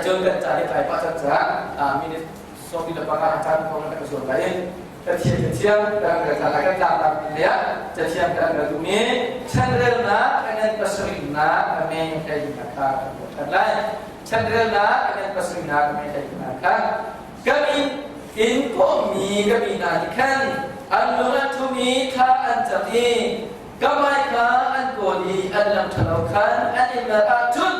Asiahcun kan ca hi tlai pah cang caah minute 25 caan thawng kan zuam lai i Pathian cathiang kan rel hna lai. Kan tlangtlak le ah cathiang kan rel duhmi chanrelnak ngan pasarihnak a me hleinak kha kan tuah ṭhan lai. Chanrelnak ngan pasarihnak a me hleinak kha ka min in kawhmi ka mi hna nih khan an lung an thum i thla an cam i ka hmai kha an kawl i an lam ṭhalo khan an i mer ahcun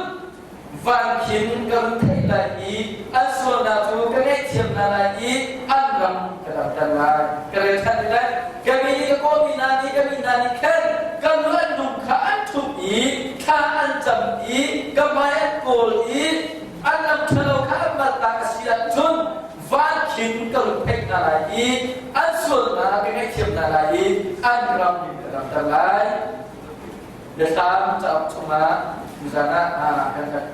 van khin ka run theih lai i an sualnak cu ka ngaihthiam hna lai i an ram ka damter lai. Ka rel ṭhan ti lai. Ka mi nih ka kawlmi hna nih ka mi hna nih khan ka lu an lung kha an ṭhumh i thla an cam i ka hmai an kawl i an lam ṭhalo kha an maltak a si ahcun van khin ka run theih hna lai i an sualnak ka ngaihthiam hna lai i an ram ka damter lai. Biathlam cauk chungah tuzan ah kan rak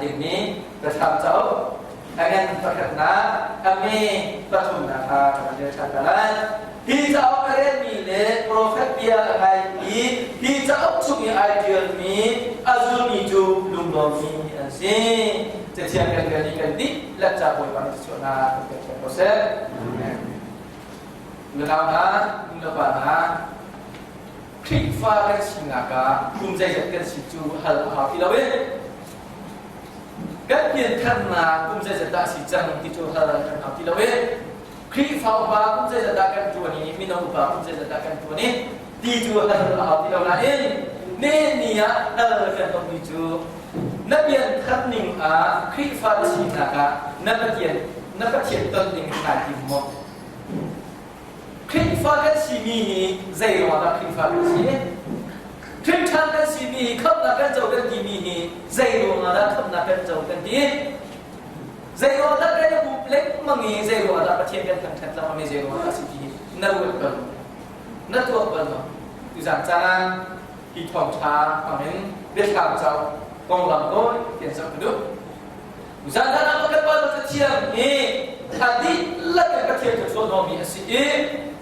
dingmi biathlam cauk a ngan pakhatnak, a me pathumnak kha kan rel ṭhan hna lai. Hi cauk a relmi le profet bia a ngai i hi cauk chung i ai ṭialmi a zulmi cu lunglawmmi an si. Cathiang kan rel i kan dihlak ca Bawipa nih thluachuahnak kan pek ko seh. Amen. Nunau hna, nulepa hna, Khrihfa kan sinak ah kum zeizat kan si cu hal a hau ti lo i kan piantharnak kum zeizat dah si cang ti cu hal kan hau ti lo i Khrihfa upa kum zeizat dah kan ṭuan i mino upa kum zeizat dah kan ṭuan i ti cu hal a hau ti lo nain ne ni ah hal kan tongmi cu na pianthar ning ah Khrihfa sinak ah na Pathian na Pathian ton ning naa tim maw? Khrihfa kan simi hi zei ruangah dah Khrihfa kan si? Khrihṭhan kan simi hi khamhnak kan co kan timi hi zei ruangah dah khamhnak kan co kan ti? Zei ruangah dah kan i bup lengmang i zei ruangah dah Pathian kan thangṭhat lengmang i zei ruangah dah si ti hi na ruat bal maw? Na tuak bal maw? Tuzaan caan ah hi thawngṭha hmangin biathlam cauk konglam tawi tian zoh ka duh. Zan ah kan Baibal Cathiang hi a dihlak in Pathian cu chuahhnawhmi a si i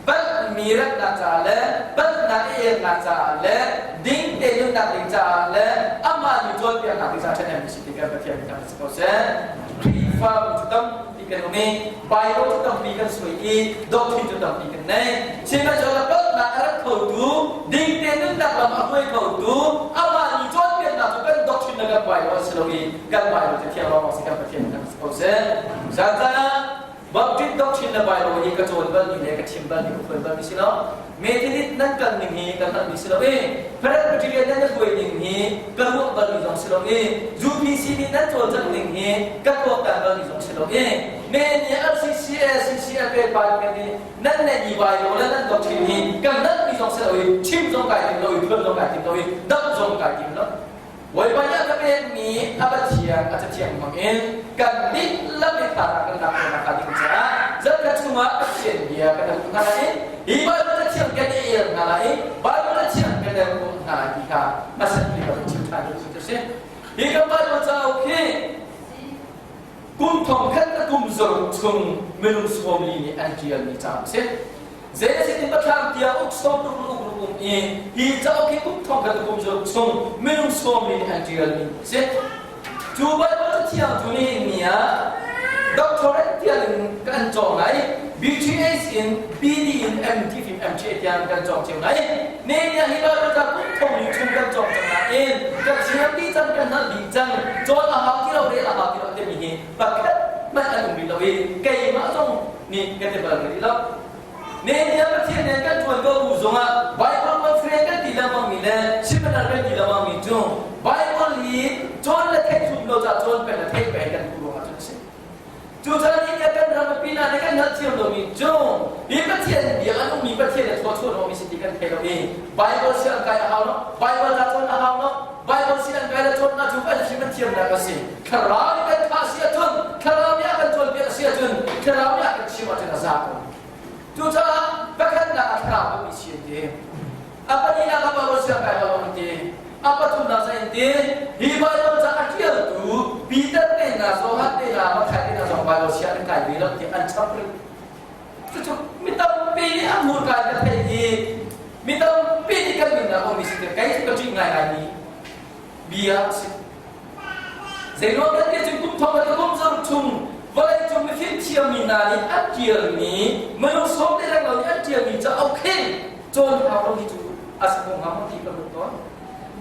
palhmi ratnak caah le palhnak i elnak caah le ding te nunnak ding caah le amah nih cawnpiaknak ding caah ṭhahnem a si ti kan Pathian kan si ko seh. Khrihfabu cu tampi kan um i Bible cu tampi kan suai i doctrine cu tampi kan nei. Sihmanhsehlaw palhnak a rat khotu, ding te nunnak lam a hruai khotu, amah nih cawnpiaknak cu kan doctrine le kan Bible a si lo i kan Bible Cathiang lawng si kan Pathian kan si ko seh. Zan ah Baptist doctrine le Bible hi ka cawn bal mi le ka chim bal mi ka phuan bal mi si lo. Methodist nan kal ning hi ka hngalh mi si lo i Presbyterian nan hruai ning hi ka ruah bal mi zong si lo i UPC nih nan cawlcangh ning hi ka tuaktan bal mi zong si lo i me nih RCCA CCFA pa nih nan neih mi Bible le nan doctrine hi ka hngalh mi zong si lo i chim zong kai tim lo i phuan zong kai tim lo i damh zong kai tim lo. Bawipa nih a ka pekmi a Pathian a Cathiang hmangin kan dihlak in thla kan lak khawhnak hnga ding caah zarhkhat chungah Pathian bia kan hmuh hna lai i hi Baibal Cathiang kan i el hna lai i Baibal Cathiang kan i hmuh hna lai ti kha hmasat bik ah chim ṭhan duh cu si. Hi kan Baibal cauk hi kum thong khat le kum zaruk chung minung 40 nih an ṭialmi cauk a si. Zeitin in pathlang tiang uk sawm ruk uk ruk um i hi cauk hi kum thong khat kum zaruk chung minung sawm nih an ṭialmi a si. Cu Baibal Cathiang cu nihin ni ah doctorate tiang in kan cawng lai, BTH in BD in MT fim MTA tiang kan cawng cio lai. Nihin ni ah hi Baibal ca kum thong li chung kan cawng cang nain kan thiam dih cang, kan hngalh dih cang, cawn a hau ti lo, rel a hau ti lo timi hi pakhat hmanh an um rih lo i keimah zong nih kan ti bal rih lo. Nehemiah Pathian nih kan ṭuan ko bu zongah Bible conference kan ti lengmangmi le seminar kan ti lengmangmi cu Bible hi cawn le theih thum lo ca cawn peng le theih peng kan duh ruangah cun a si. Cucaah ni kan ram a pin ah kan hngalh thiam lomi cu hi Pathian bia an ummi Pathian le thawchuah lomi si ti kan thei lo i Bible si an kai a hau lo, Bible ca cawn a hau lo, Bible si an kai le cawnnak cu kan fim an thiamnak a si. Thlarau nih kan thah si ahcun, thlarau nih a kan cawnpiak a si ahcun, thlarau nih a kan chimh ahcun a za ko. Cucaah pakhatnak ah thlarau duhmi si an ti. A pahnihnak ah Bible siang kai lo an ti. A pathumnak sa in ti. Hi Bible ca a ṭialtu Peter te hna, Johan te hna, Matthai te hna zong Bible siang an kai ve lo ti an chap rih. Cucu mi tampi nih an hmurka in ka theih i mi tampi nih kan nunnak a ummi si kei cu ka ṭih ngaingaimi bia a si. Zeiruang dah tiah cun kum thong le kum zaruk chung vawleicung mifim thiammi hna nih an ṭialmi minung sawm le renglo nih an ṭialmi cauk hin cawn hau lo hi cu a si ko hnga maw ti ka ruat tawn.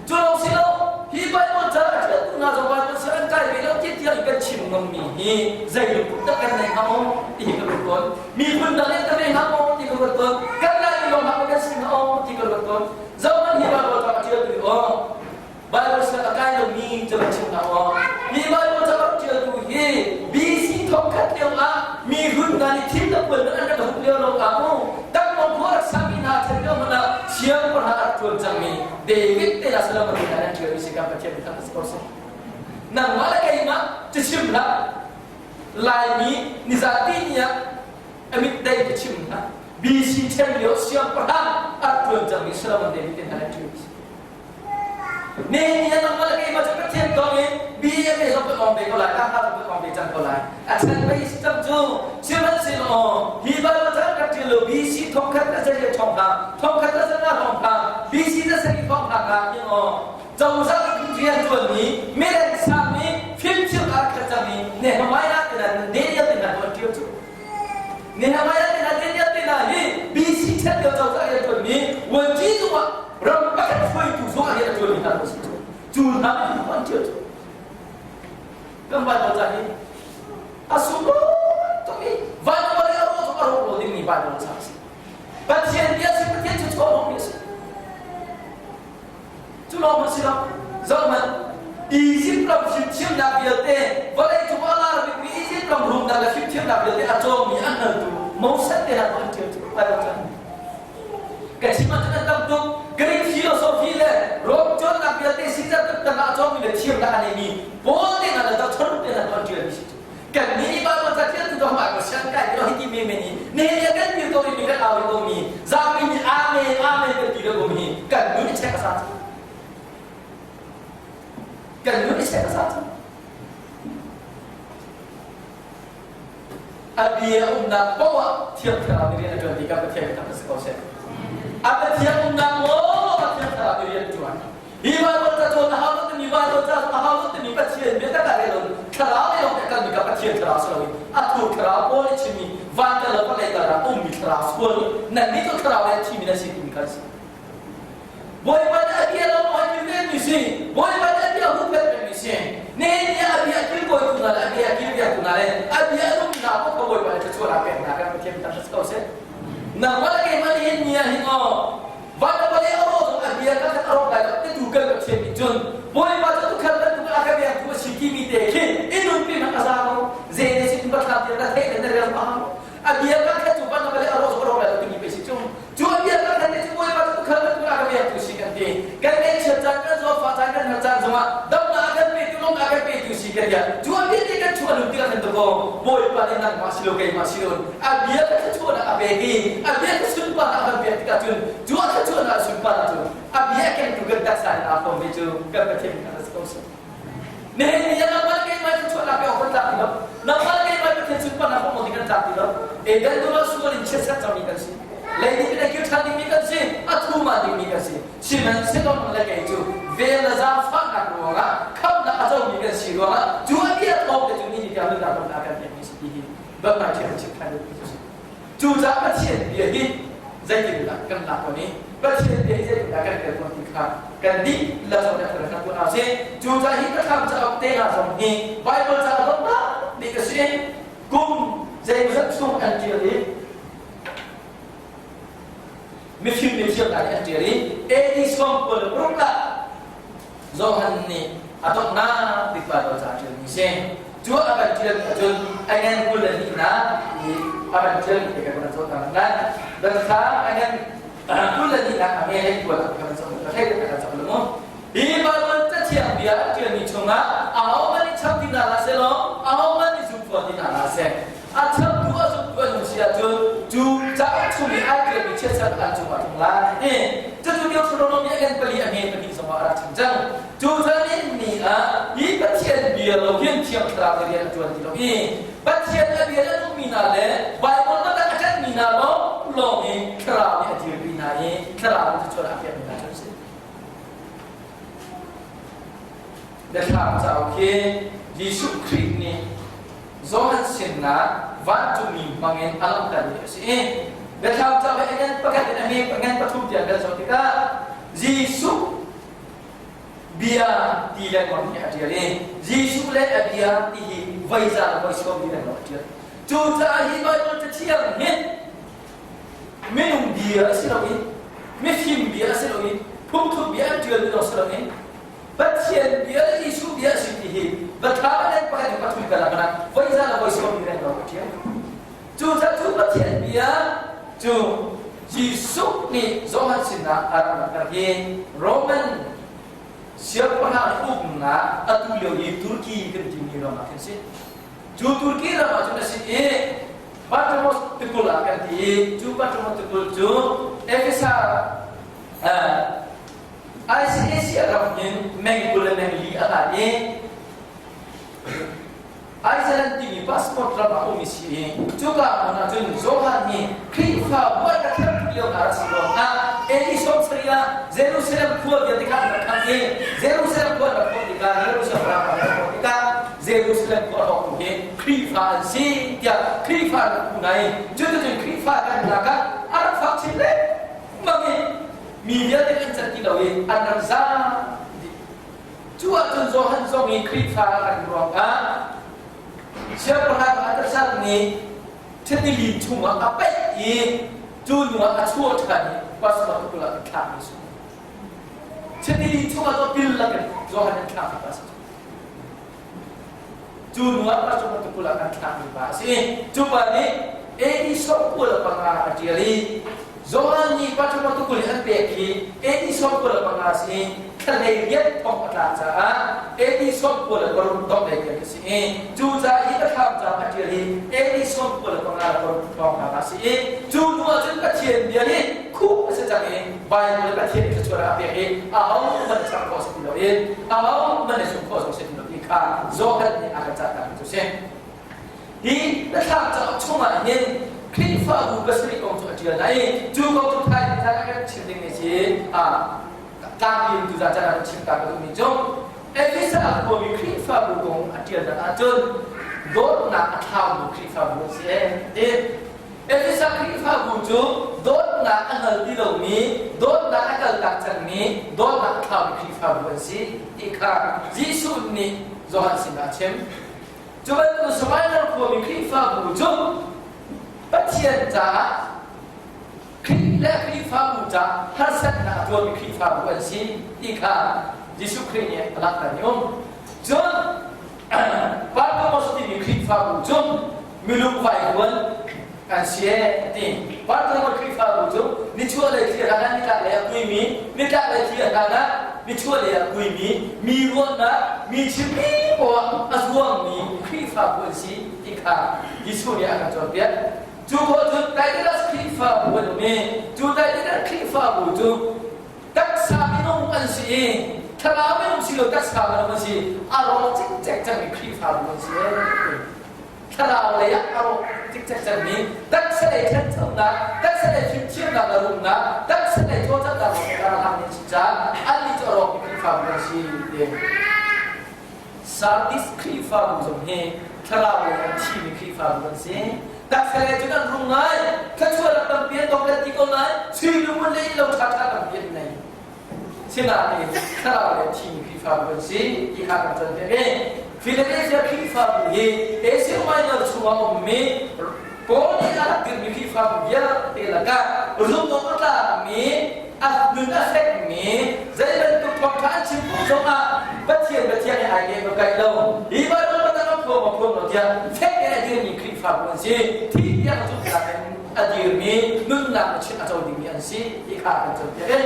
Cu lawng si lo, hi Bible ca a ṭialtu hna zong Bible siang an kai ve lo ti tiang in kan chim ngammi hi zei lungput dah kan nei hnga maw ti hi ka ruat tawn. Miphun dang nih kan nei hnga maw ti ka ruat tawn. Kan Laimi lawng hlah maw kan si hnga maw ti ka ruat tawn. Zohhmanh hi Bible ca a ṭialtu nih aw Bible siang a kai lomi cu kan chim hna aw. Hi Bible ca rak ṭialtu hi BC thongkhat lio ah mi hlun hna nih thil le puan an rak huk lio lo ah mu tangmong khua rak sami hna chan lio hmanh ah siangpahrang a rak ṭuan cangmi David te la Solomon te hna an ṭialmi si kan Pathian biatak a si ko si. Nangmah le keimah cachim hlah Laimi nizati ni ah a mit dei ka chim hlah BC chan lio siangpahrang a rak ṭuan cangmi Solomon David te hna an ṭialmi si. Nehemiah nangmah le keimah cu Pathian kong in BMA zong kan awng ve ko lai, Kangha zong kan awng ve cang ko lai. A chan pei cang cu sihmanhsehlaw hi Bible ca kan ṭial lo BC thongkhat le zeile thong hna, thongkhat le zanga thong hna, BC le sari thong hna ka ti aw cozah rian ṭuanmi, mileng sami, fimthiam a khat cangmi Nehemiah te nan Daniel te nan an ṭial cu. Nehemiah te hna Daniel te hna hi BC chan lio cozah rian ṭuanmi vuanci zungah ram pakhat hruaitu zungah rian a ṭuanmi hna an si cu. Cu hna nih an ṭial cu. Kan Bible ca hi a sunglawi tuk i Bible le a rawh cu a rawh lo dingmi Bible ca a si. Pathian bia si Pathian cu chuah lawngmi a si. Cu lawng hmanh si lo. Zohhmanh, Izipt ram fimthiamnak vialte, vawleicung a lar bikmi Izipt ram rumnak le fimthiamnak vialte a cawngmi an hngaltu Moses te hna an ṭial cu ai lo cang. Ka chim ahcun an tam tuk. Greek philosophy le Rome cawnnak vialte Caesar kut tangah a cawngmi le thiamnak a neimi Paul te hna le Doctor te hna an ṭialmi si cu. Kan nih Bible ca ṭialtu cu hamah ko sian kai ti lo hiti men men i nihin ni kan dir ko i mi kan au ko mi zapi nih amen amen kan ti lo mi kan nun i check a sa cu kan nun i check a sa cu a bia umnak poah ah thiang thlarau nih rian a ṭuan ti kan Pathian biatak si ko seh a Pathian umnak maw Pathian thlarau nih rian a ṭuan Hi Bible ca cawn a hau lo timi Bible ca a hau lo timi Pathian bia tak ah rel thlarau lei lawng kan mi ka Pathian thlarau si loin a thur thlarau Paul nih chimmi van kal lo vawlei kal ah ummi thlarau sual nih nan nih cu thlarau lei thimi nan si timi kan si. Bawipa nih a bia lo maw kilven mi si Bawipa nih a bia huhphenh pengmi si nihin ni a bia kilkawitu hna le a bia kilpiaktu hna le a bia a nungmi hna kong kha Bawipa nih thluachuah a pek hna kan Pathian tak si ko seh. Nangmah le keimah nihin ni ah hin aw Vanlawng le a rawh zong a bia ka khat a rawk lai lo titu kan Pathian nih cun Bawipa cu tukhal bantuk a ka biaktu a si timi te khi i nunpi hmanh a za ko zei na sin va thlam tiah na theih le na rel a hau a bia ka khat cu vanlawng le a rawh zong a rawk lai lo timi pe si cu cu a bia ka khat cu Bawipa cu tukhal bantuk a ka biaktu si kan ti kan ngaihchiat caan kan zawtfah caan kan har caan zongah damnak a kan petu lawmnak a kan petu si kan tiah cu a bia te kan chuah lung tikah kan ko Bawipa nih nangmah si lo keimah si lo a bia ka thluachuahnak a pek i a bia ka sunparnak a kan pek tikah cun cu a thluachuahnak a sunparnak cu a bia kengtu kan taksa in aa fawm mi cu kan Pathian kha a si ko si. Nihin ni ah nangmah keimah thluachuahnak pe awk kan tlak ti lo. Nangmah keimah Pathian sunparnak hmuh ding kan tlak ti lo. Eden dum ah sual in chiatserh cangmi kan si. Leiding in a kir ṭhan dingmi kan si. A thuma dingmi kan si. Sihmanhsehlaw le kei cu vel le zaangfahnak ruangah khamhnak a comi kan si ruangah cu a bia thawng te cu ni ni tiang nunnak ramnak kan pekmi si ti hi Dawtnak thiam chim than ding cu si. Cucaah Pathian bia hi zeitindah kan lak tawn i Pathian bia hi zeitindah kan rel tawn ti kha kan dihlak zong nih kan tuah hna sih. Cucaah hi Biathlam cauk te hna zong hi Bible cauk dawtnak bik a si. Kum zeimawzat chung an ṭial i mifim mithiam hna nih an ṭial i AD 96 ah Johan nih a donghnak bik Baibal ca a ṭialmi si. Cu a kan ṭialmi ahcun a ngan 22nak i a kan ṭialmi te kan van zoh ta lai. Danthla a ngan 22nak a nge lei kual kan zoh ka thei kan zoh lu mu. Hi Baibal cathiang bia a ṭialmi chungah ahohmanh nih chap ti hna hlah sehlaw ahohmanh nih zum fawn ti hna hlah seh. A chaptu a zumtu an um si ahcun cu cauk chung i ai ṭialmi chiatserh an cungah a tlung lai ti. Cucu Deuteronomy a ngan pali a nge pahnih zongah a rak chim cang. Cu zan ni ah hi Pathian bia lo hin Thiang Thlarau nih rian a ṭuan ti lo i Pathian a bia a nungmi hna le Baibal taktak a ṭanhmi hna lawng lawng hi Thlarau nih a dirpi hna i Thlarau nih cuan a pekmi hna cu an si. Biathlam cauk hi Jesuh Khrih nih Johan sinah vancungmi hmangin a langhtermi a si i Biathlam cauk hi ngan pakhat in a hme ngan pathum tiang kan zoh tikah Jesuh bia ti lengmang hi a ṭial i Jesuh le a bia ti hi voi za voi sawm ti lengmang a ṭial. Cucaah hi Baibal Cathiang hi minung bia a si loin mifim bia a si loin phungthluk bia an ṭialmi lawng si loin Pathian bia le Jesuh bia a si ti hi Biathlam le pakhat in pathum kan ah voi za le voi sawm ti lengmang a ṭial. Cucaah cu Pathian bia cu Jesuh nih Johan sinah a rak langhter hi Roman siangpahrang uknak atu lio i Turkey kan timi ram ah khin si. Cu Turkey ram ah cun a si i Patmos tikulh ah kan ti i cu Patmos tikulh cu Efesa ICAC ram hin meng 20 le meng li a hlat i Iceland timi passport ram ah um i si i cuka hmun ah cun Johan nih Khrihfa buai ka kher lio hna rak si ruangah AD 70 ah Jerusalem khua vialte kha an rak khang i Jerusalem khua an rak khawh tikah Jerusalem ram an rak khawh tikah Jerusalem khua hrawktu hi Khrihfa an si tiah Khrihfa an rak phu hna i cuticun Khrihfa kan nak ah a rak fak chin lengmang i mi vialte an can ti lo i an rak zaam dih. Cu ahcun Johan zong i Khrihfa a rak ruangah siangpahrang Artaxerxes nih thinili chungah a paih i cu hnuah a chuah ṭhan i pastor tukul ah an thlakmi a si. Thinili chungah cu pil lakin Johan an thlakmi pa a si. Cu hnuah pastor tukul ah an thlakmi pa a si. Cu pa nih AD 95 a ṭial i Johan nih Patmos tikulh i an pek hi AD 95 a si i thla riat thong a tlak caah AD 96 dongh lei tiang a si i cucaah hi biathlam caang a ṭial hi AD 96 thawngnak a si i cu hnu ah cun Pathian bia hi khuh a si cang i Baibal le Pathian thluachuah a pek i ahohmanh char khawh a si ti lo i ahohmanh zumh khawh zong si ti lo ti kha Johan nih a kan cahter cu si. Hi biathlam cauk chungah hin Khrihfabu pasarih kong cu a ṭial hna i cu kong cu thai thai a kan chim ding si tlangpi in tuzaan caan ah kan chim ta ka duhmi cu Efesa khuami Khrihfabu kong a ṭialnak ahcun dawtnak a thlaumi Khrihfabu a si ti. Efesa Khrihfabu cu dawtnak a hngal ti lomi, dawtnak a kaltak cangmi, dawtnak a thlaumi Khrihfabu an si ti kha Jesuh nih Johan sinah a chim. Cu bantuk Smyrna khuami Khrihfabu cu Pathian caah Khrih le Khrihfabu caah harsatnak a tuarmi Khrihfabu an si ti kha Jesuh Khrih nih a langhter mi um. Cun Pergamos timi Khrihfabu cu milung vaivuan an si a ti. Pergamos Khrihfabu cu nichuahlei thli hlan ah nitlaklei a kuimi, nitlaklei thli hlan ah nichuahlei a kuimi, mi ruahnak, mi chimmi poah a zuangmi Khrihfabu an si ti kha Jesuh nih a kan cawnpiak. Cu khawh cun Taitas Khrihfabu an um i cu Taitas Khrihfabu cu taksa minung an si i thlarau minung si lo taksa minung an si a rawk cikcek cangmi Khrihfabu an si. Thlarau lei ah a rawk cikcek cangmi taksa lei ṭhanchonak, taksa lei fimthiamnak le rumnak, taksa lei cawlcanghnak lawng a hlang an si caah annih cu a rawkmi Khrihfabu an si ti. Sardis Khrihfabu zong hi thlarau lei ah thimi Khrihfabu an si. Taksa lei cun an rum ngai, thluachuahnak tampi an tong kan ti ko lai, sui lungmun le innlo ṭhaṭha tampi an nei. Sinain thlarau lei thimi Khrihfabu an si ti kha kan cawnpiak i Philadelphia Khrihfabu hi Asia Minor chungah a ummi Paul nih a rak dirhmi Khrihfabu vialte lakah zumh awk a tlakmi a nun a fekmi zei bantuk thawngṭha an chim paoh zongah Pathian Pathian he ai leh kaih lo hi Bible batang a phuang a phuang lo tiah fek in a dirmi Khrihfabu an si thi tiang zumhnak in a dirmi nunnak a chim a co dingmi an si ti kha kan cawnpiak i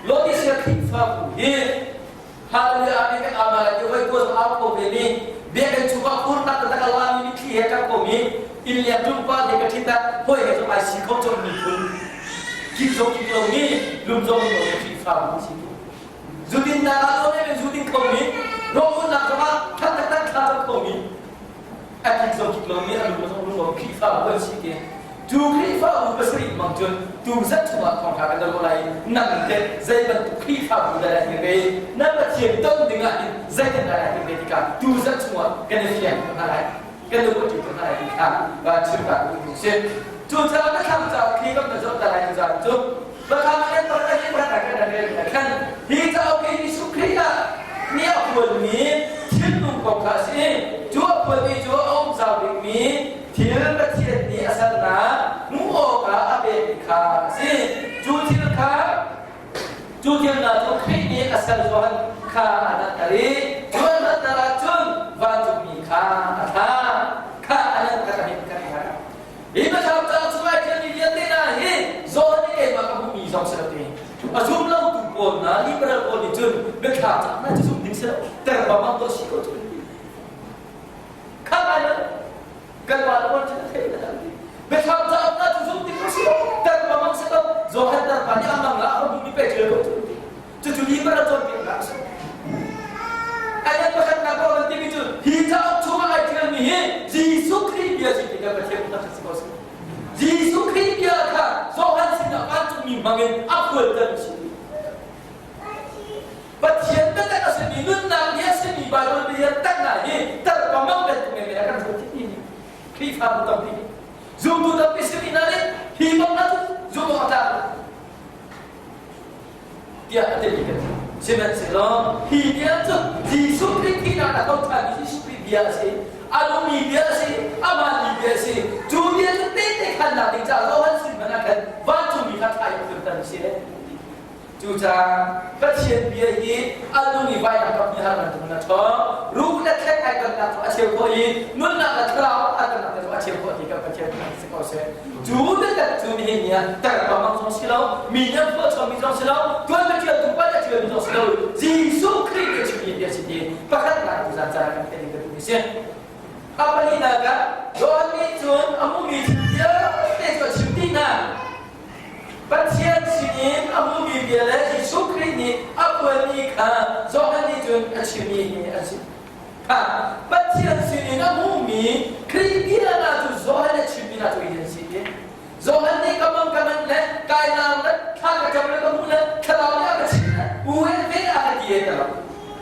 Laodicea Khrihfabu hi Hallelujah amen kan ama lai ti hoi ko au ko ve mi biakinn chungah kurnak taktak a lami mitthli he ṭap ko mi inn lian ṭumpa te ka ṭhit ah hoi he zong ai si kho cang miphun kik zong kik lo mi lum zong lum lo mi Khrihfabu si tu zudin nak ah lo men zudin kho mi rawhunnak zongah ṭhat taktak thla cam kho mi a kik zong kik lo mi a lum zong lum lo Khrihfabu an si ti cu Khrihfabu pasarih mang cun. Tu zat chungah thawngṭha kan dal lai nang te zei bantuk Khrihfabu dah na ve na Pathian ton dingah hin zeitin dah na ve tikah tu zat chungah kan i fiang hna lai kan lung a hna lai ti kha va chim ta ku si. Cucaah biathlam cauk khi kan zoh ta lai zan cu biathlam kan pakhat hi pakhat kan rel khan hi cauk hi Jesuh Khrih ah ni a phuanmi thilnung kong kha a si. Cu a phuanmi cu a um zau bikmi thil Pathian nih a salnak hmuh awkah a pekmi kha a si. Cu thil kha cu thil hna cu Khrih nih a sal Johan kha a langhter i cu a langhter ahcun vancungmi kha a thlah kha a langhter a kan i Hi biathlam cauk chung ai ṭialmi vialte hna hi Johan nih keimah ka hmuhmi zong si lo ti. A zum lotu pawl hna liberal pawl nih cun biathlam cauk hna cu zum ding si lo terbang tuah si ko cu. Kha lai lo kanmah le pawl cu na thei na ti. Biathlam cauk hna cu zum ding si lo terbang si ko Johan tarpa nih a mang ah a hmuhmi pe ṭial ko cu. Cucu liberal cawnpiaknak a si. Ayan pakhatnak ko kan timi cu hi cauk chungah ai ṭialmi hi Jesuh Khrih bia si ti kan Pathian tak si ko si. Jesuh Khrih bia kha Johan sinah vancungmi hmangin a phuanter si. Pathian biatak a simi nunnak bia simi Bible bia taknak hi tarpamang bantuk men men a kan ruat ti ni Khrihfabu tampi nih zumtu tampi simi hna nih hi bang na zumh awk a tlak tiah a timi kan si. Sihmanhsehlaw hi bia cu Jesuh Khrih thihnak a thoṭhanmi Jesuh Khrih bia a si. A nungmi bia a si, a hmaanmi bia a si. Cu bia cu tehte khannak ding caah Johan sin hmanh ah khan vancungmi kha thla in phunter a si. Cucaah Pathian bia hi a nung i vailam kapmi har bantuk in a ṭhawng. Ruh le thlek ai tonnak cu a cheu khawh i nunnak le thlarau ai tonnak cu a cheu khawh ti kan Pathian si ko seh. Cu biatak cu nihin ni ah terpamang zong si lo, mi nih an phuahchawmmi zong si lo, tuanbia ṭialtu pa nih a ṭialmi zong si lo, Jesuh Khrih nih a chimmi bia si ti pakhatnak tuzan caan kan theih ding ka duhmi si. A pahnihnak ah Johan nih cun a hmuhmi thil vialte cu a chim dih hna. Pathian sinin a hmuhmi bia le Jesuh Khrih nih a phuanmi kha Johan nih cun a chimmi hi an si. Kha Pathian sinin a hmuhmi Khrih bia hna cu Johan a chimmi hna cu hi an si i Johan nih ka mang ka manh le kai naam le thla ka cam le ka hmuh le thlarau nih a ka chimh le u he ve a ka ti he ta lo.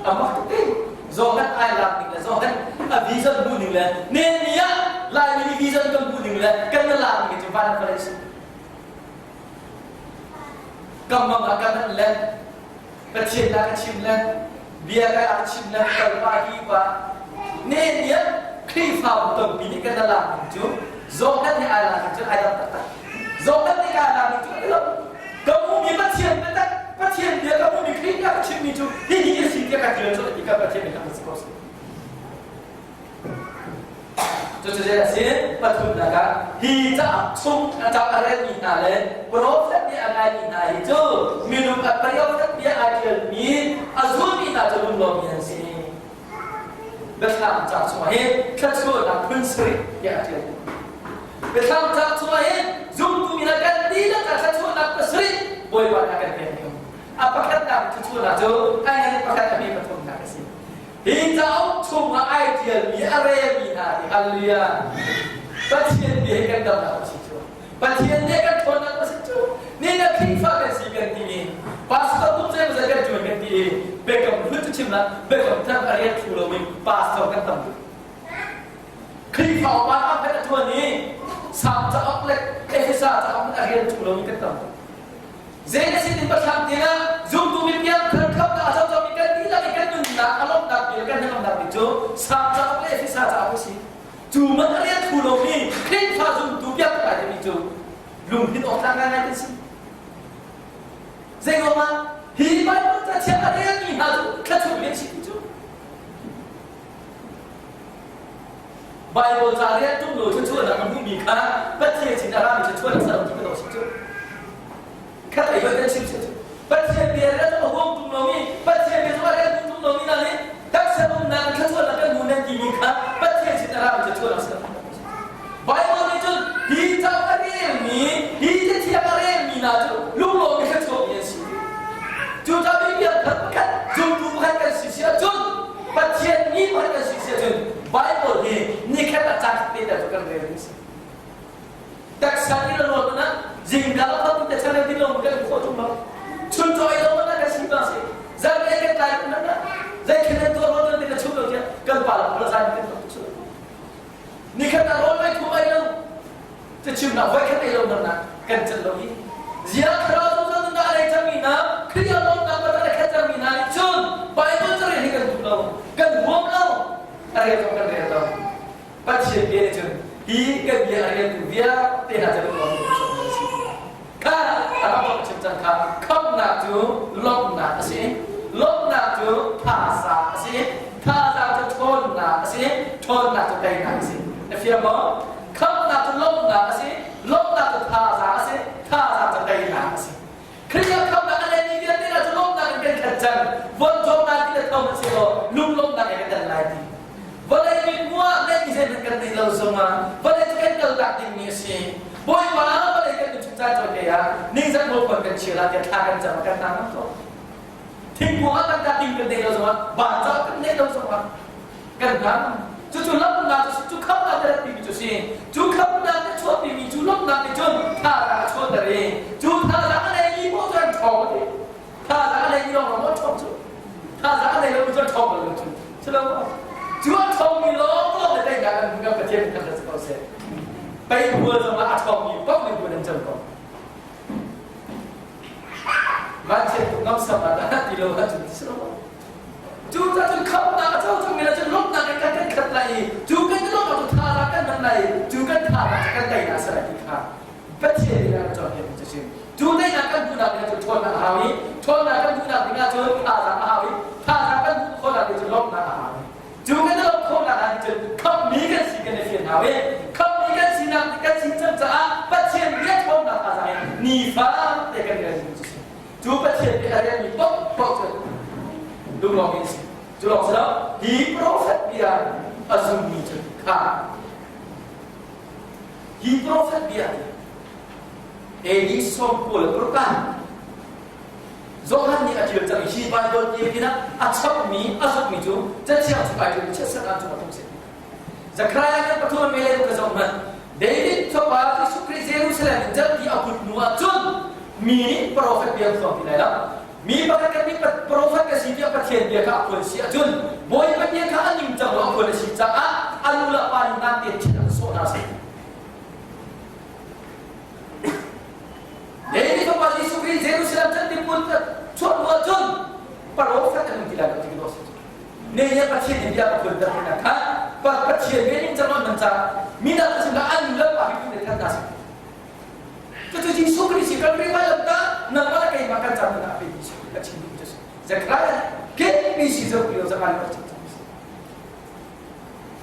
A mak tuk te. Johan ai lak ning le Johan a vision hmuh ning le Nehemiah Laimi nih vision kan hmuh ning le kan na lak ning cu van ka si. Kam mang ah ka manh le Pathian na ka chim le bia ka ka chim le kal pa hi pa Nehemiah Khrihfabu tampi nih kan lak ning cu Johan nih ai lak ning cu ai dang taktak. Johan nih ai lak ning cu ai lo. Ka hmuhmi Pathian biatak Pathian bia ka hmuhmi Khrih ka chimmi cu hihi a si tiah ka tial cu ti ka Pathian nih ka si ko si. Cucu zei a si? Pathumnak ah hi cauk chung a cauk a relmi hna le profet nih a ngaimi hna hi cu minung a profet bia aa ṭialmi a zulmi hna cu lunglawmmi an si. Biathlam cauk chungah hin thluachuahnak phun sarih tiah a ṭial. Biathlam cauk chungah hin zumtu mi hna kan dihlak ah thluachuahnak pasarih Bawipa nih a kan pek ning. A pakhatnak thluachuahnak cu a ngan pakhat a hme pathumnak a si. Hi cauk chungah ai ṭialmi a relmi hna hi hallelujah Pathian bia hi kan damnak a si cu. Pathian nih kan ṭhawnnak a si cu. Ni na Khrihfa kan si kan ti i pastor tum zeimawzat kan ṭuan kan ti i biakam hlun cu chim lah biakam thar a rian thlu lomi pastor kan tam tuk. Khrihfa upa a phet a ṭuan i Salm cauk le Efesa cauk a rian thlu lomi kan tam tuk. Zei na sin in Pathian tiangah zumtu mi piangthar khamhnak a cocomi kan dihlak i kan nunnak a lawmhnak bik le kan hnangamnak bik cu Salm cauk le Efesa cauk a si. Cu man a rian thu lomi Khrihfa zumtu piangthar ai timi cu lungthin awk tlak ngaingai kan si. Zei ruangah hi Bible ca thiang a relmi hna cu thluachuah mi an si ti cu Bible ca rian tung lo thluachuahnak a hmuhmi kha Pathian sin a rami thluachuahnak sa lo ti ka si cu. Khat ei kan chim si cu. Pathian bia rian a huam tung lomi, Pathian bia zong a rian tung tung lomi hna nih taksa umnak thluachuahnak kan hmu nan timi kha Pathian sin a rami thluachuahnak sa lo. Bible nih cun hi cauk a relmi, hi cathiang a relmi hna cu lunglawm i thluachuahmi an si. Cucaah bia pakhat zumtu pakhat kan si si ahcun Pathian mi pakhat kan si si ahcun Bible hi nikhat ah caan te cu kan rel ding si. Taksa nih na ruat na. Zingka a phak te chan ti lo kan khawh tung lo. Chun chaw ei lo mana kan si ba si. Zan ei kan tlai mana. Zai khen an tuah lo te ka chum lo tiah kan pa la pula zan kan tok chu. Ni khat ah rawl mai thum ei lo. Cu chim nak voi khat ei lo man na kan chan lo hi. Zia thlarau zungzal nunnak a nei cangmi hna, Khrih a lawmnak bata le khat cangmi hna nih cun Bible carel hi kan duh lo, kan huam lo, a rel zong kan rel lo. Pathian bia nih cun hi kan bia a reltu vialte hna cu lawm an si. Kha a rak chim cang kha khamhnak cu lawmhnak a si. Lawmhnak cu thazaang a si. Thazaang cu ṭhawnnak a si. Ṭhawnnak cu teinak a si. Na fiang maw? Khamhnak cu lawmhnak a si. Lawmhnak cu thazaang a si. Thazaang cu teinak a si. Khrih khamhnak a neimi vialte hna cu lawmhnak in kan khat cang. Von cawmnak ti le tho na si law lunglawmhnak in kan tel lai ti. Vawlei mithmuh neihmi zeihmanh kan neih lo zongah vawlei cu kan kaltak dingmi a si. Bawipa vawlei kan nun chung caan cawite ah ningzak rawl kan chia la tiah thla kan cam kan hna ngam ko. Thingkung ah tangka ting kan neih lo zongah vanca kan neih lo zongah kan hna. Cucu lawmhnak cu cu khamnak te timi cu si. Cu khamnak te chuahpimi cu lawmhnak nih cun thazaang a chuahter i cu thazaang a neimi paoh cu an ṭhawng a ti. Thazaang a neimi lawng lawng a ṭhawng cu. Thazaang a nei lo cu a ṭhawng bal lo cu. Culo cu a ṭhawngmi lawng lawng le teinak an hmu Pathian kan si ko seh. Pei hual zong ah a ṭhawngmi paoh nih buan an cam ko. Vanchiat tuk ngam sam ah dah ti lo ahcun ti si lo. Cu ca cun khamnak a co cangmi le cun lawmhnak in kan kan khat lai i cu kan lawmhnak cu thazaang kan hman lai i cu kan thazaang cu kan teinak a si lai ti kha Pathian nih a kan cawnpiak mi cu si. Cu teinak kan hmuhnak ding ahcun ṭhawnnak a hau i ṭhawnnak kan hmuhnak ding ahcun thazaang a hau i thazaang kan hmuh khawhnak ding cu lawmhnak a hau i cu kan i lawmh khawhnak ah cun khamhmi kan si kan i fian hau i khamhmi kan sinak kan si cang caah Pathian bia ṭhawnnak thazaang in nifa te kan rel ding cu si. Cu Pathian nih a rianmi paohpaoh cu lunglawm in si. Cu lawng si lo, hi profet bia a zummi cu kha hi profet bia Eli 96 Johan nih a ṭial cang i hi Baibal ti pinah a chapmi a zukmi cu Cathiang chung ai ṭialmi chiatserh ah cung a tum si. Zekhariah kan pathum mele ka zoh hmanh. David fapa Jesuh Khrih Jerusalem in jalpi a put hnu ah cun mi nih profet bia an phuang ti lai lo. Mi pakhat kan nih profet ka si tiah Pathian bia kha a phuan si ahcun Bawipa bia kha a ningcang lo a phuan a si caah a nu le a pa nih nang tein thil an sawh hna si. David fapa Jesuh Khrih Jerusalem can timpun chuah hnu ahcun profet an um ti lai lo ti ka si. Ne nih Pathian nih bia ka phuan ter hna kha Pathian bia ning cang an ca mi dang sin an nu le pa hi tu ne than ta si. Cucu Jesuh Khrih si kan ri lam ta nangmah le keimah kan caan a pe mi si ka chim duh cu si. Zechariah ke mi si zo pio Zechariah chim cang si.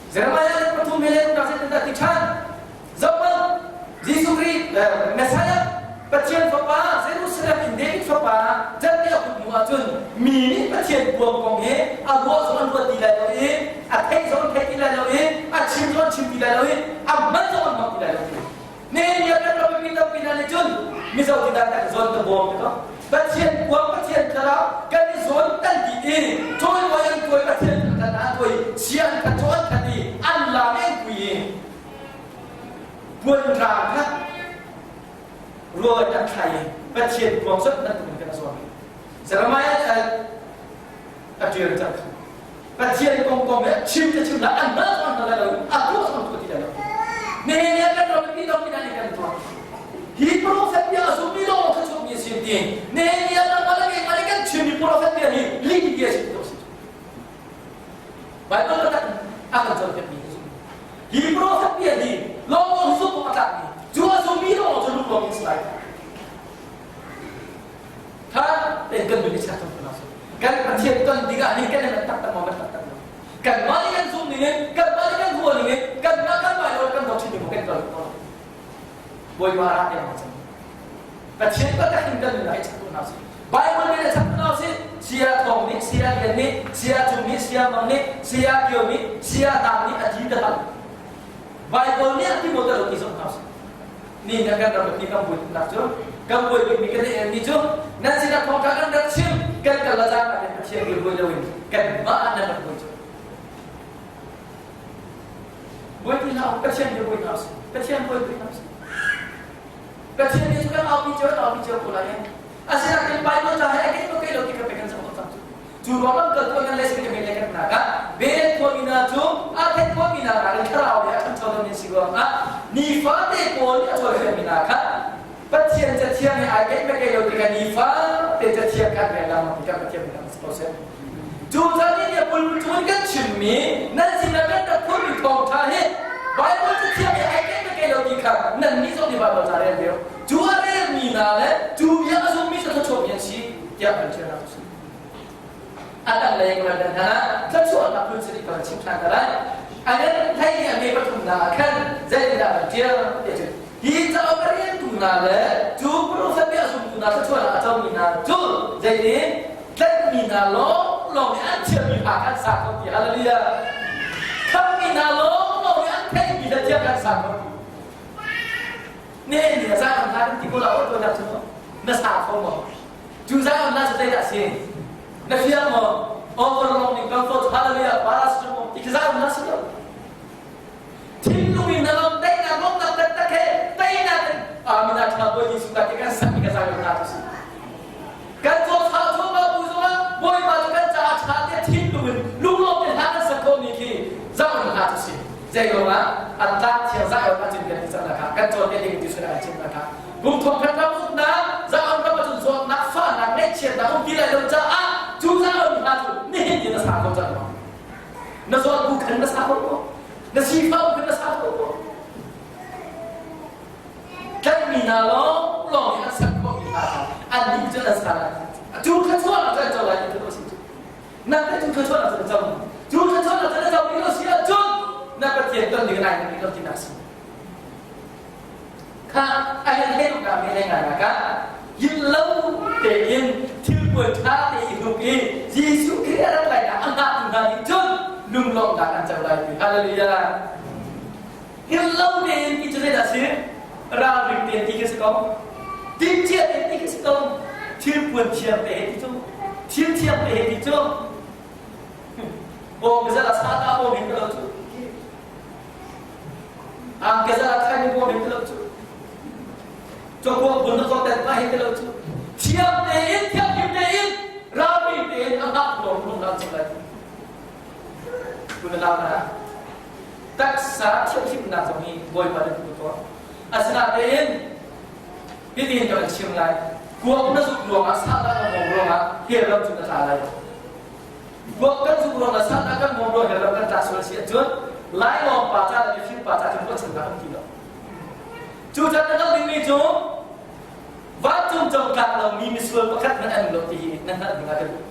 Jeremiah pathum he le ta se ta ti than. Zohmanh Jesuh Khrih Messiah Pathian fapa Jerusalem in David fapa Janneh a kut hnu ahcun mi nih Pathian kuang kong hi a ruah zong an ruat ti lai lo i a theih zong an thei ti lai lo i a chim zong an chim ti lai lo i a hman zong an hmang ti lai lo ti. Nehemiah kan ram mi tampi hna nih cun Mizo ti dan kan zawn ka bawm ti Pathian kuang Pathian thlarau kan i zawn kan ti i cawimawi an tuai Pathian kan an tuai chia an khat an khat i an lam an kui i puan rang kha rual an thlai i Pathian kuang zot nan tuin kan zawn Jeremiah a ṭial cang Pathian kong kong le chim te chim la an hna zong an hna lo a tuah zong tuah ti lai lo Nehemiah kan ram mi dong ina kan tuah hi prophet bia a zummi lawng kha chummi a si ti Nehemiah ram ala nge mali kan chimmi prophet bia hi lih bia si to si Bible tak a kan cawnpiak mi hi prophet bia hi lawng lawng zumh a tlak mi cu a zummi lawng cu lung lawng in si lai Tha tein kan nun i check cang hna Kan Pathian ton dingah ni kan in taktak maw kan taktak lo. Kanmah nih kan zum ning in, kanmah nih kan ruah ning in, kanmah kan mai lo kan dawt ning kan kal ko. Bawipa ra tiang cang. Pathian taktak in kan nun ah i check hna sih. Bible nih check hna sih. Sia Thawng nih, Sia Lian nih, Sia Cung nih, Sia Mang nih, Sia Kio nih, Sia Tang nih a ti ta Bible nih a ti maw ta lo ti zong hna sih. Ni na kan ram pi kan buai nak cu kan buai bik mi kan i mi cu nan sinah thawngtha kan rak chim kan kal la caan ah Pathian bil buai loin kan mah nan rak buai cu buai ti hlah Pathian bil buai hna usih Pathian buai buai hna usih. Pathian nih cu kan aupi cio kan aupi cio ko lai. Asinain Bible ca he a kei lo kei lo ti kan pe kan zoh cang cu. Cu ruang lam kal tuan kan le sin kan le kan nak ah bel khuami hna cu a theih khuami hna nakin thlarau le a ṭhancho deuh si ruangah nifate pawl nih a cawnpiakmi hna kha Pathian cathiang he ai keih me keih lo tikah nifate cathiang kan rel lengmang tikah Pathian min si ko seh. Cu caan nih pulpit cung in kan chimmi nan sinah kan rak phurmi thawngṭha hi Bible cathiang he ai keih me keih lo ti kha nannih zong nih Bible ca rel ve u. Cu a relmi hna le cu bia a zummi cu thluachuahmi an si tiah kan ṭialnak a si. A tanglei kan dan hna thluachuahnak phun sarih kan chim ṭhan hna lai. A ngan thei i a me pathumnak ah khan zeitindah kan ṭial ti cun hi cauk a riantu hna le cu profet bia zumtu hna thluachuahnak a comi hna cu zeitin tlaihmi hna lawnglawng nih an thiammi hla kan sa kho ti hallelujah khammi hna lawnglawng nih an theihmi hla thiam kan sa kho ti ne ni za kan hla kan ti ko la o to nak cu na sa kho maw cu za kan hla cu zeidah si na fiang maw overlong ning comfort hallelujah paracetamol ti za kan hla si lo thinlung in na lawm teinak lawmnak taktak he teinak in amina tha bawi Jesuh ka ti kan sak mi ka za kan hla cu si kan zawtfah thawngah bu zongah Bawipa cu kan caah ṭha te thinlung in lunglawm te hla kan sak khawhmi khi zaang hla cu si zei ruangah a tlak thiang zaang ah cun kan ti cang kha kan cawn te ding ti sual an chim kha kum thong khat ram uknak zaang ram ahcun zawtnak fahnak ngaihchiatnak um ti lai lo caah cu zaang hla cu nihin ni na sa kho cang maw na zawt bu khan na sa kho maw na sifah bu khan na sa kho maw Tlaihmi hna lawnglawng nih an sak khawhmi hna kha annih cu an sa lai. Cu thluachuahnak cu an co lai ti cu a si cu. Nang teh cu thluachuahnak cu na co Cu thluachuahnak cu na co mi lo si ahcun na Pathian ton ding lai na lo tinak si. Kha a hen he ka me le ngai ka yin lo tein thil puan ṭha te i hruk i Jesuh Khrih a rat lai nak a hngah tu hna nih cun lunglawmhnak an co lai ti. Hallelujah. Hngilh lo tein ti cu zeidah a si? Ralring tein ti khi si ko. Timhcia tein ti khi si ko. Thil puan thiang te he ti cu. Thil thiang te he ti cu. Bawm ke zala sa ta bawm hin ka lo cu. Ang ke zala khai ni bawm hin ka lo cu. Chokwa bun na ko tet pa hin ka lo cu. Thiang tein, thiang him tein, ralring tein a hngak lawng lung lam chung lai. Kun lau na. Taksa thianghlimnak zong hi Bawipa nih a tuah. Asinain hitin ka van chim lai. Kuak na zuk ruangah sahdah na ngawng ruangah hell ram cu na tla lai. Kuak kan zuk ruangah sahdah kan ngawng ruangah hell ram kan tla sual si ahcun lailawng pa ca le mifim pa ca cun ruahchannak um ti lo. Cu can na hngalh dingmi cu vancung cong tlak lomi misual pakhat hmanh an um lo ti hi na hngalh ding ah ka duh.